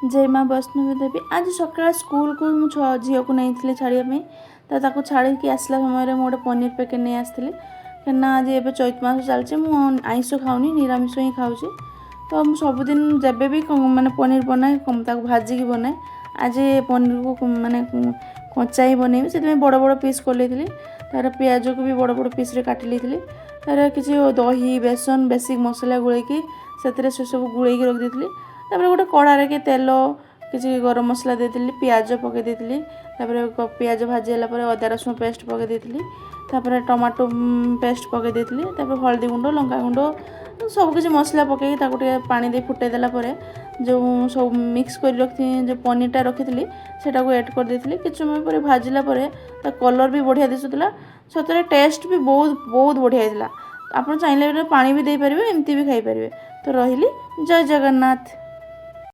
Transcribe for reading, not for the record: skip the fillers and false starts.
ଜୟ ମା ବୈଷ୍ଣବୀ ଦେବୀ। ଆଜି ସକାଳେ ସ୍କୁଲକୁ ମୁଁ ଝିଅକୁ ନେଇଥିଲି ଛାଡ଼ିବା ପାଇଁ। ତ ତାକୁ ଛାଡ଼ିକି ଆସିଲା ସମୟରେ ମୁଁ ଗୋଟେ ପନିର ପ୍ୟାକେଟ୍ ନେଇ ଆସିଥିଲି, କାହିଁକିନା ଆଜି ଏବେ ଚୈତ ମାସ ଚାଲିଛି, ମୁଁ ଆଇଁଷ ଖାଉନି, ନିରାମିଷ ହିଁ ଖାଉଛି। ତ ମୁଁ ସବୁଦିନ ଯେବେ ବି ମାନେ ପନିର ବନାଏ, ତାକୁ ଭାଜିକି ବନାଏ। ଆଜି ପନିରକୁ ମାନେ କଞ୍ଚା ହିଁ ବନେଇବି, ସେଥିପାଇଁ ବଡ଼ ବଡ଼ ପିସ୍ କରିଦେଇଥିଲି। ତାର ପିଆଜକୁ ବି ବଡ଼ ବଡ଼ ପିସ୍ରେ କାଟି ଦେଇଥିଲି। ତାର କିଛି ଦହି, ବେସନ, ବେସିକ୍ ମସଲା ଗୋଳେଇକି ସେଥିରେ ସେସବୁ ଗୋଳେଇକି ରଖିଦେଇଥିଲି। ତାପରେ ଗୋଟେ କଡ଼ାରେ କି ତେଲ, କିଛି ଗରମ ମସଲା ଦେଇଥିଲି, ପିଆଜ ପକାଇ ଦେଇଥିଲି। ତାପରେ ପିଆଜ ଭାଜି ହେଲା ପରେ ଅଦା ରସୁଣ ପେଷ୍ଟ ପକାଇ ଦେଇଥିଲି। ତାପରେ ଟମାଟୋ ପେଷ୍ଟ ପକାଇ ଦେଇଥିଲି। ତାପରେ ହଳଦୀ ଗୁଣ୍ଡ, ଲଙ୍କା ଗୁଣ୍ଡ, ସବୁ କିଛି ମସଲା ପକାଇକି ତାକୁ ଟିକେ ପାଣି ଦେଇ ଫୁଟାଇ ଦେଲା ପରେ ଯେଉଁ ସବୁ ମିକ୍ସ କରି ରଖି ଯେଉଁ ପନିରଟା ରଖିଥିଲି, ସେଟାକୁ ଆଡ଼୍ କରିଦେଇଥିଲି। କିଛି ସମୟ ପରେ ଭାଜିଲା ପରେ ତା କଲର୍ ବି ବଢ଼ିଆ ଦିଶୁଥିଲା। ସତରେ ଟେଷ୍ଟ ବି ବହୁତ ବହୁତ ବଢ଼ିଆ ହେଇଥିଲା। ଆପଣ ଚାହିଁଲେ ପାଣି ବି ଦେଇପାରିବେ, ଏମିତି ବି ଖାଇପାରିବେ। ତ ରହିଲି, ଜୟ ଜଗନ୍ନାଥ।